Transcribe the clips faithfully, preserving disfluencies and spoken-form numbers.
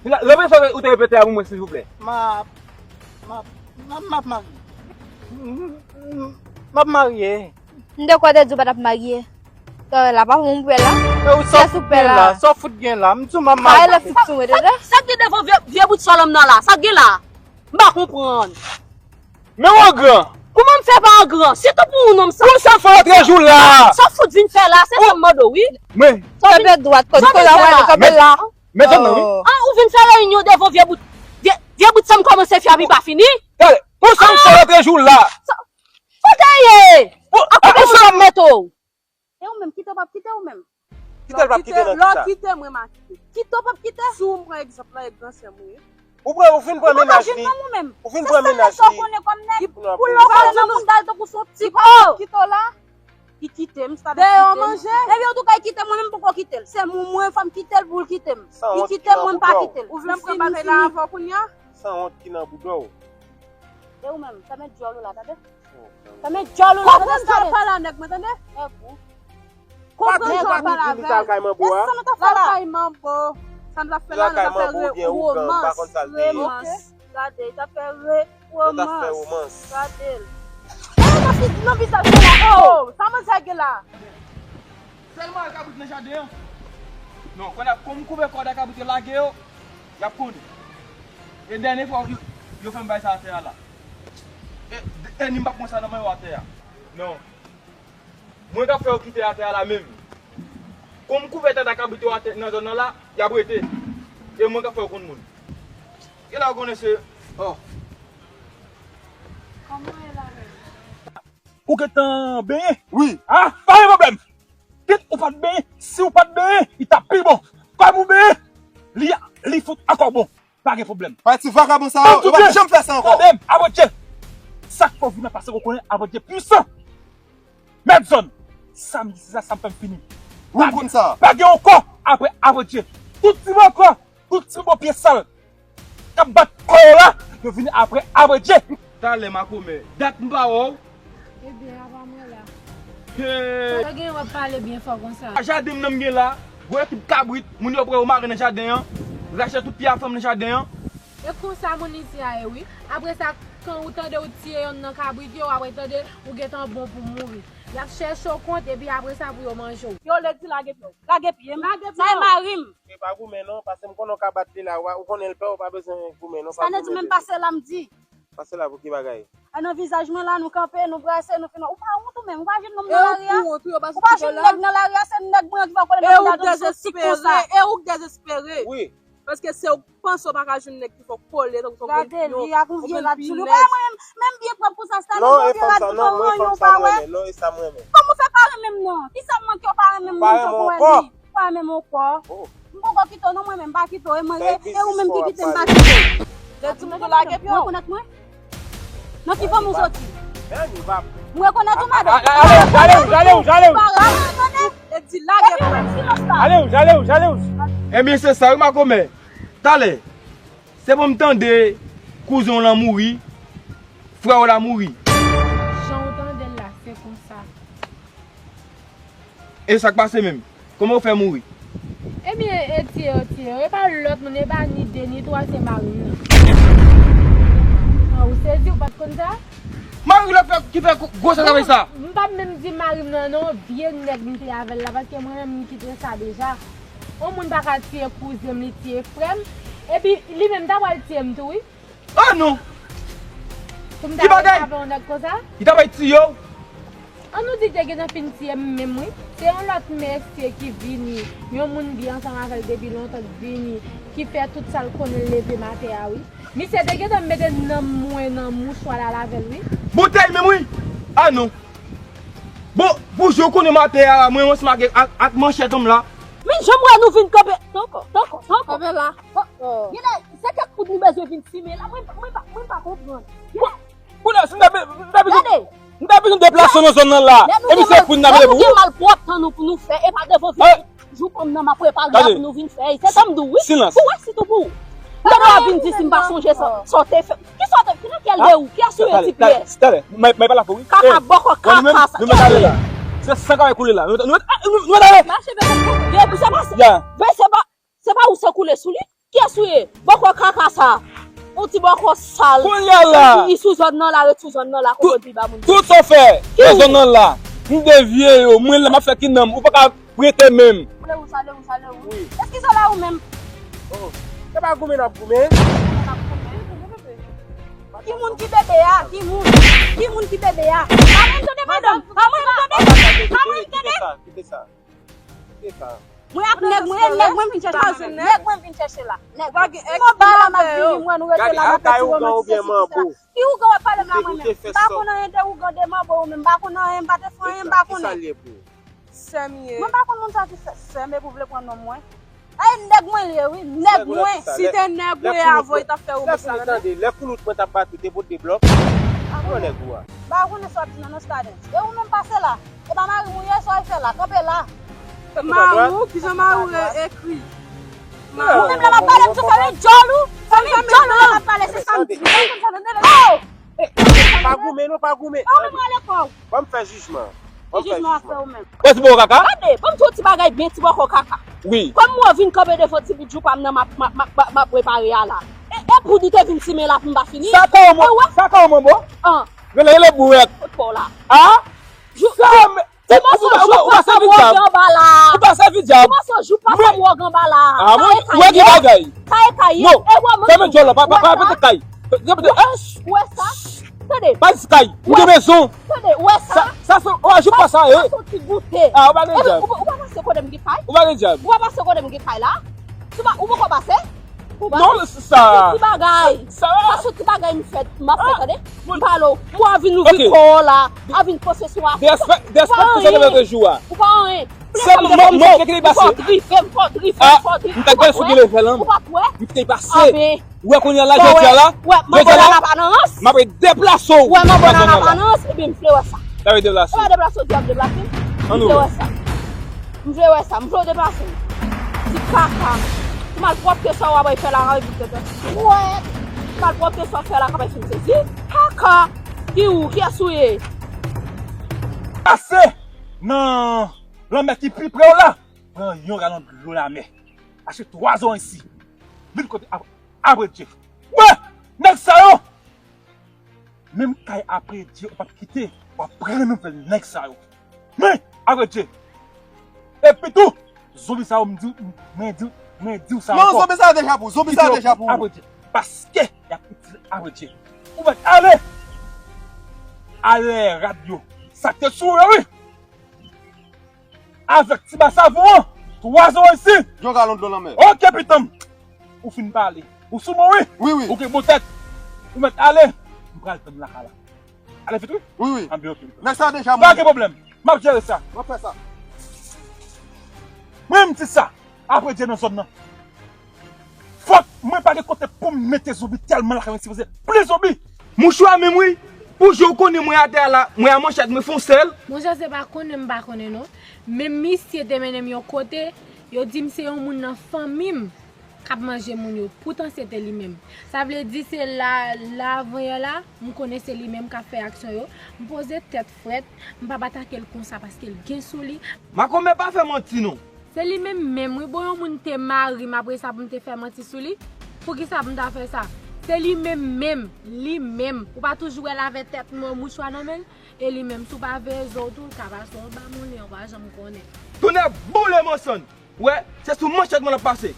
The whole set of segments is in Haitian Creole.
Repete sa ou te repete a pou mwen, silvouplè. M ap, m ap, m ap, m ap marye. M, m, m ap marye. M te kwè w te di w pa t ap marye. Tò la, pa pou m pè la. E ou sa fout gen la? Sa fout gen la? M di w m ap marye. Ay, la fout sou mwen, tande? Sa k gen devan vye, vye bout salòm nan la? Sa k gen la? M pa konprann. Men w angran. Kouman m fè pa angran? Sitou pou yon nonm sa. Pou sa fè antre jou la. Sa w fout vin fè la, se sa m mande w, wi. Men. Kanpe dwat, kanpe la, kanpe la. Men zòn nan, wi. An, ou vin fè reyinyon devan vye bout, vye, vye bout sa m kòmanse fè a pi pa fini. Gade, pou sa m fè antre jou la. Sa, kote ye? Pou, a kote moun ap mete w? E ou menm, kite w p ap kite ou menm? Kite l p ap kite nan kisa? Lè w kite mwen, m a kite. Kite w p ap kite? Si w pran egzanp la, e gran sè m wi. Ou pran, ou fin pran mennaj li. Ou vin pran mennaj li. Ou konnen kòm nèg. Pou lè w pale nan moun dal tankou son ti kò. Kite w la. Li kite m, sa dèyè w manje. Epi antouka, li kite m, mwen menm poko kite l. Se mwen, mwen fò m kite l pou l kite m. Li kite m, mwen m pa kite l. Ou vle m pran batay la avè w kounye a? Sanwont ki nan boudò w. E ou menm, fèmen djòl ou la, tande? Fèmen djòl ou la, tande, Scarlett? Konprann sa w ap pale a nèg mwen, tande? Nèg ou. Konprann sa w ap pale avè l. Lè sa nou t ap fè la, nou t ap fè re-, romans. Romans. Gade, li t ap fè re-, romans. Gade l. E, nan fi-, nan vizaj mwen la. Oh, sa manzè gen la? Sèlman al kabrit nan jaden an. Non, kounye a, kòm m koupe kòd a kabrit yo lage yo, y ap konnen. E dènye fwa yo, yo fè m bay sa atè a la. E, e ni m p ap pran sa nan men yo atè a. Non. Mwen k ap fè yo kite atè a la menm. Kòm m koupe tèt a kabrit yo atè nan zòn nan la, y ap rete. E mwen k ap fè yo konn moun. E la ou konnen se, oh. Kòman w ye la menm? Ou gentan benyen? Wi. Ah, pa gen pwoblèm. Kit ou pa t benyen, si ou pa t benyen, li t ap pi bon. Kòm ou benyen, li, li fout ankò bon. Pa gen pwoblèm. Pati vakabon sa yo, yo p ap janm fè sa ankò. Tande m, Avandye. Sa k fè w vin nan pase w konnen Avandye pwisan. Mèt zòn. Sa m di se sa, sa m fè m fini. Ou konn sa. Pa gen ankò apre Avandye. Tout ti bò kò, tout ti bò pye sal k ap bat kò yo la, yo vini apre Avandye. Talè makomè, dat m pa wè w. Ebyen, apa mwen la. Hey! Sa gen w ap pale byen fò konsa? Jaden m nan m gen la, gwo ekip kabrit, moun yo pran yo mare nan jaden an, rache tout pye a fanm nan jaden an. E konsa moun isi a ye wi. Apre sa, kan ou tande ou tiye yonn nan kabrit yo, apre tande ou gentan bon pou mouri. Y ap chèche w kont, epi apre sa pou yo manje w. Yo lè di lage pye w. Lage pye m. Lage pye w. Sa e mari m. E pa goumen non, paske m konnen w ka bat li la, ou konnen l pè w, pa bezwen goumen non, pa goumen. Sa vle di menm pase la m di. Pase la pou ki bagay? A nan vizaj mwen la, nou kanpe, nou brase, nou fè non. Ou pa wont ou menm, ou pa jwenn nonm nan lari a. Ou pa jwenn nèg nan lari a, se nèg mwen ki va kole nan vizaj ou, sou tik konsa. E ou k dezespere. Wi. Paske se ou k panse ou pa ka jwenn nèg ki fè w kole, tankou se yon grenn pyon, yon grenn pinèz. Ou pa mwen menm, menm byen pwòp konsa, sa non, yon vye rad ki fè w ranyon ou pa wè. Non, e fanm sa m renmen, non, e sa m renmen. Kòman w fè pa renmen m non? Kisa m manke w pa renmen m non, tankou wè li? Pa renmen m ankò. M poko kite w non, mwen menm m pa kite w, e mwen, e ou menm ki kite m pa kite w. Lè di m tou lage pye w. Ou rekonèt mwen? Nan ki fòm ou soti? M rekonèt ou, madanm. Ale, ale, ale, ale. E di lage pye w. Ale, ale, ale. Ebyen, se sa wi, makomè. Talè, se pou m tande kouzen w lan mouri, frè w la mouri. Jan w tande l la, se konsa. E sa k pase menm? Kòman w fè mouri? Ebyen, e tiye yo tiye yo. E pa lòt moun, e pa ni de ni twa, se mari m nan. An, ou sezi, ou pa t konn sa? Mari lòt fè, ki fè gwo, gwo sa travay sa? M p ap menm di mari m nan non, vye nèg m te avè l la, paske mwen menm m kite sa deja. Yon moun pa ka tiye kouzen m, li tiye frè m, epi li menm ta pral tiye m tou wi. Ah non! Pou m ta rete avè yon nèg konsa? Li ta bay tiye w? An nou di te gentan fin tiye m menm wi. Se yon lòt mesye ki vini, yon moun byen ansanm avè l depi lontan k vini, ki fè tout sa l konnen l leve maten a wi. Misye te gentan mete nanm mwen nan mouchwa l al avè l wi. Boutèy menm wi! Ah non! Bon, pou jan w konnen maten a, mwen ansanm ak, ak, ak manchèt an m la. Men jan m wè nou vin kanpe. Tankò, tankò, tankò. Kanpe la. Genlè, se kèk kout nou bezwen vin simen la. Mwen, mwen pa, mwen pa konprann. Kounye a, si m ta be-, m ta bezwen, m ta bezwen deplase nan zòn nan la. Epi se kout n ap mete pou ou. Lè nou gen malpwòpte nou pou nou fè, e pa devan vin jou fanm nan m ap prepare a pou nou vin fè. Se sa m di w wi. Silans. Pou wè sitou pou ou. Lè nou ap vin di si m pa sonje sa, sa w te fè. Ki sa w te, ki nan kèl de ou? Ki asire ti pyè? Talè, talè. Mwen, mwen pa la pou wi. Kaka bòkò kaka sa. Nou mèt ale la. Se san k ap koule la. Nou, nou, nou mèt ale. Mache bebe. Bebe, se pa, bebe, se pa, se pa ou san koule sou li. Kiyès ou ye? Bòkò kaka sa. Yon ti bòkò sal. Kounye a la. Ou sou zòn nan la, ret sou zòn nan la, kote w di ba moun. Tout sa w fè nan zòn nan la. M devye yo, mwen la, m ap fè ki nanm. Ou pa ka rete menm. Lè ou sa, lè ou sa, lè ou. Wi. Eskize la ou menm. Oh. Se pa goumen n ap goumen. Ki moun ki bebe a? Ki moun? Ki moun ki bebe a? Pa mwen tande, madanm. Pa mwen tande. Pa mwen tande. Kite sa, kite sa. Kite sa. Mwen ak nèg mwen, nèg mwen vin chèche la. Nèg mwen vin chèche la. Nèg mwen. Mwen ba la, m ap vini, mwen, nou rete la, m ap fè ti romans, sesi, sesi la. Ki ougan w ap pale m la, mwen menm? M pa konn anyen de ougan, de manbo ou menm. M pa konn anyen, m pa te fè anyen, m pa konnen. Sè m ye. Mwen pa konn moun sa ki sè, sè m, epi w vle pran non mwen. Ay, nèg mwen li ye, wi, nèg mwen. Si te nèg ou ye avan, li t ap fè romans la, tande. Lè koulout mwen t ap bat ou, te pot de blòk. Ou wè nèg ou a. M pa konnen sa w ap di nan non, Stadens. E ou menm pase la. E pa mari m ou ye, sa w al fè la? Kanpe la. Mari w, kijan mari w e-, ekri? Ou menm la m ap pale, m sou fanmi djòl ou. Fanmi djòl ou la m ap pale, se sa m di. Oh! Pa goumen non, pa goumen. Ou menm rale kò w. Ban m fè jijman. Ki jijman w ap fè ou menm? Wè ti bòkò kaka? Gade, ban m di w ti bagay byen, ti bòkò kaka. Wi. Kòm mwen vin kanpe devan ti bout joupa m nan, m ap, m ap, m ap, m ap, m ap repare a la. E, e poud ou te vin simen la pou m pa fini? Sa ka w, sa ka w manbo? An. Rele, rele bourèt. Kot pa w la? A? Jou, sa, men, ti moso jou pa sanm wòg anba la. Ou pa sèvi dyab. Ti moso jou pa sanm wòg anba la. A, mwen, ou wè ki bagay? Kaye, kaye. Non, fèmen djòl la, pa, pa, pa pete kay. Ou wè sa? Tande. Pa di kay. M gen rezon. Tande, ou wè sa? Sa, sa, sa, ou ajoute pa sa, eh. Sa se yon ti goute. Ah, ou pa gen dyab. Ou pa pase kote m gen kay? Ou pa gen dyab. Ou pa pase kote m gen kay la? Ou pa, ou poko pase? Ou pa. Non, sa. Sa se ti bagay. Sa, sa se ti bagay m fè, m ap fè, tande. M pale w. Ou a vin ouvri kò w la. A vin pase sou a. Despè, despè pou sa te jou a. Ou pa anyen. Se mwen, mwen ki te pase. Ou fò drive, m fò drive, m fò drive. M ta gade sou level an. Ou pa kwè? M te pase. Wè kounye a la, jodi a la, jodi a la, m ap deplase w. Wè, manbo nana pa nan rans, ebyen m vle wè sa. Sa vle deplase. Ou pa deplase, ou di ap deplase. M vle wè sa. M vle wè sa, m vle w deplase. Ti kaka. Ti malpwòpte sa w ap fè la, Repiblik Dominikèn. Wè. Ti malpwòpte sa w fè la, k ap fè m sezi. Kaka. Ki ou, kiyès ou ye? Pase nan lanmè ki pi pre w la, pran yon galon dlo lanmè. Achte twa zòn isi. Vin kote ap-, apre Dye. Wè! Nèg sa yo! Menm kay apre Dye, ou p ap kite, w ap pran nouvèl nèg sa yo. Men, apre Dye. Epi tou, zonbi sa yo, m di, mwen di, mwen di w sa ankò. Non, zonbi sa yo deja pou, zonbi sa yo deja pou. Apre Dye. Paske y ap itil apre Dye. Ou mèt ale! Ale rad yo. Sa k te sou yo, wi! Avèk ti ba savon an, twa zòn isi. Yon galon dlo lanmè. Ok, pitanm. Ou fin pale. Ou sou mwen, wi. Wi, wi. Ou gen bon tèt. Ou mèt ale. M pral tann lakay la. Ale vit, wi. Wi, wi. Anben, ok. Nèg sa deja mouri. Pa gen pwoblèm. M ap jere sa. M ap fè sa. Mwen, m di sa. Apre Dye nan zòn nan. Fòk mwen pa gen kote pou m mete zonbi tèlman lakay mwen sipoze plen zonbi. Mouchwa menm wi. Pou jan w konnen mwen atè a la, mwen a manchèt mwen fon sèl. Monchè, se pa konnen m pa konnen non. Men misye te mennen m yon kote, yo di m se yon moun nan fanmi m k ap manje moun yo. Poutan se te li menm. Sa vle di se la, la avanyè la, m konnen se li menm k ap fè aksyon yo. M poze tèt frèt, m p ap atake l konsa paske l gen sou li. Makomè pa fè manti non. Se li menm menm wi, bon yon moun te mari m apre sa pou m te fè manti sou li? Poukisa pou m ta fè sa? Se li menm menm, li menm. Ou pa toujou wè l avè tèt mouchwa nan men l? E li menm, si w pa veye zo w tou, l ka pase w anba moulen, ou pa janm konnen. Tonnè boule mansann! Wè, se sou manchèt mwen l ap pase.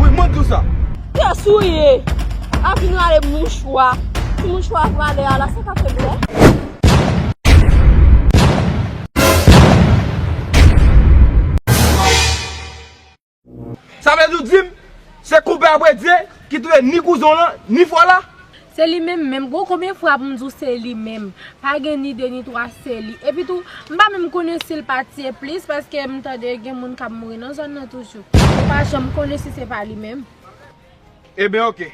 Wi, mwen di w sa. Kiyès ou ye? A vin rale mouchwa. Ti mouchwa rale a la, sa k ap fè m fè? Sa vle di w di m, se konpè apre Dye ki touye ni kouzen w lan, ni frè w la? Se li menm menm. Gon konbyen fwa pou m di w se li menm? Pa gen ni de ni twa, se li. Epi tou, m pa menm konnen si l pa tiye plis, paske m tande gen moun k ap mouri nan zòn nan toujou. Ou pa janm konnen si se pa li menm. Ebyen, oke.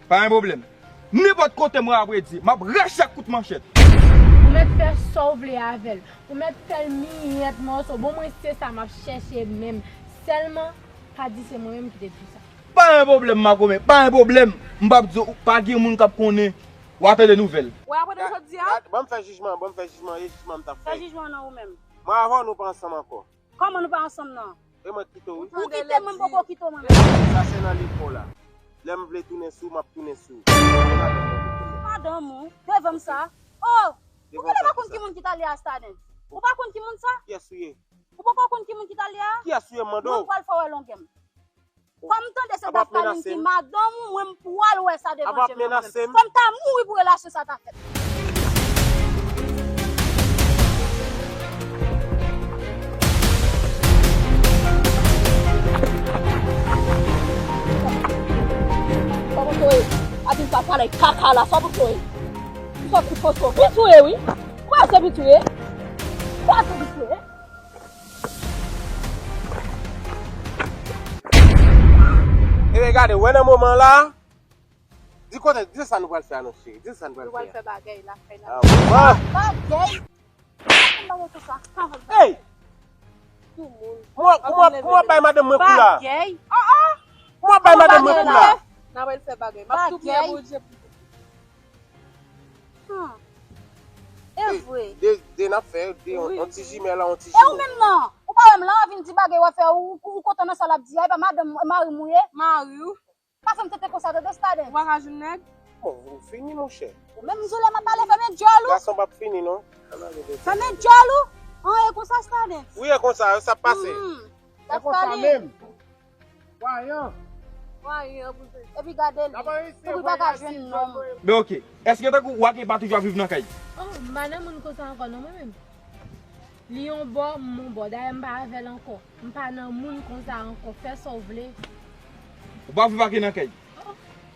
Pa gen pwoblèm. Nenpòt kote m wè apre Dye, m ap rache ak kout manchèt. Ou mèt fè sa w vle avè l. Ou mèt fè l miyèt mòso. Bon, mwen se sa m ap chèche menm. Sèlman, pa di se mwen menm ki te di w sa. Pa gen pwoblèm, makomè, pa gen pwoblèm. M p ap di w, pa gen moun k ap konnen. W a tande nouvèl. Wè, apre de jodi a? Gad, ban m fè jijman, ban m fè jijman, e jijman m t ap fè. Fè jijman nan ou menm. Mwen avè w, nou pa ansanm ankò. Kòman nou pa ansanm nan? E mwen kite w, wi. Ou kite m, mwen poko kite w, mwen menm. Sa se nan lekòl la. Lè m vle tounen sou, m ap tounen sou. Madanm ou, devan m sa. Oh! Ou genlè pa konn ki moun ki t ale a Stardens. Ou pa konn ki moun sa? Kiyès ou ye? Ou poko konn ki moun ki t ale a? Kiyès ou ye, m mande w? Mwen pral fè w wè longè m. Kòm m tande se Daptaline ki madanm ou, mwen m pral wè sa devan je m nan mwen menm. Fò m ta mouri pou relasyon sa ta fèt. Sa pou toye. Adim pa pale kaka la, sa pou toye. Ou sòti poso vit ou ye, wi. Ou pa se vit ou ye. Ou pa se vit ou ye. Ebyen, gade, wè nan moman la, di kote, di sa nou pral fè a non, cheri. Di sa nou pral fè a. Nou pral fè bagay lakay la. Ah, wi. Bagay. Bagay konsa. Hey! Pou mwen, pou mwen, pou mwen bay madanm mwen kou la. Bagay. Ah, ah. Pou mwen bay madanm mwen kou la. N ap al fè bagay. M ap tou priye Bondye pou. Hmm. E vre. De, de n ap fè, de, yon ti jimè la, yon ti jimè. E ou menm nan? Ou pa wè m la, vin di bagay w ap fè, ou, ou, ou kontan nan sa l ap di a, e pa madanm, mari m ou ye? Mari w. Pa fè m tete konsa, tande Stardens. Ou pa ka jwenn nèg? Bon, ou fini, monchè. Ou menm, m di w lè m ap pale, fèmen djòl ou. Gason p ap fini, non. Fèmen djòl ou. An, e konsa, Stardens. Wi, e konsa, sa ap pase. Hmm. E konsa menm. Vayan. Vayan, bouzen. Epi gade li. Tou wi pa ka jwenn nonm. Men oke. Èske tankou Waken pa toujou ap viv nan kay? Oh, m pa nan moun konsa ankò non, mwen menm. Li yon bò, m yon bò. Dayè, m pa avè l ankò. M pa nan moun konsa ankò. Fè sa w vle. Ou pa vle Waken nan kay? Oh,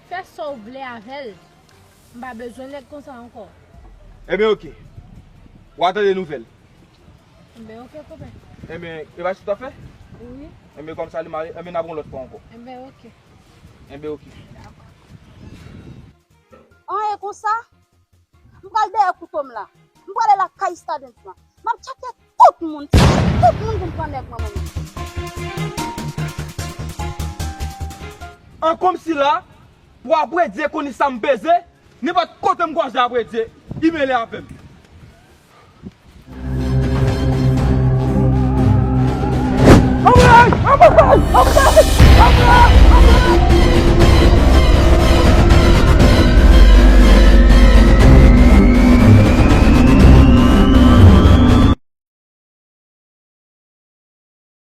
fè sa w vle avè l. M pa bezwen nèg konsa ankò. Ebyen, oke. W a tande nouvèl. Enben, oke, konpè. Enben, e pa sa w t ap fè? Wi. Enben, kòm sa li mare, enben, n ap yon lòt fwa ankò. Enben, oke. Enben, oke. Dakò. An, e konsa? M pral dèyè kouto m la. M prale lakay Stardens lan. M ap tcheke tout moun, tout moun vin pran nèg mwen, mwen menm. An kòmsi la, pou apredye konnen sa m peze, nenpòt kote m kwaze apredye, li mele avè m. Anmwey! Anmwey! Anmwey! Anmwey!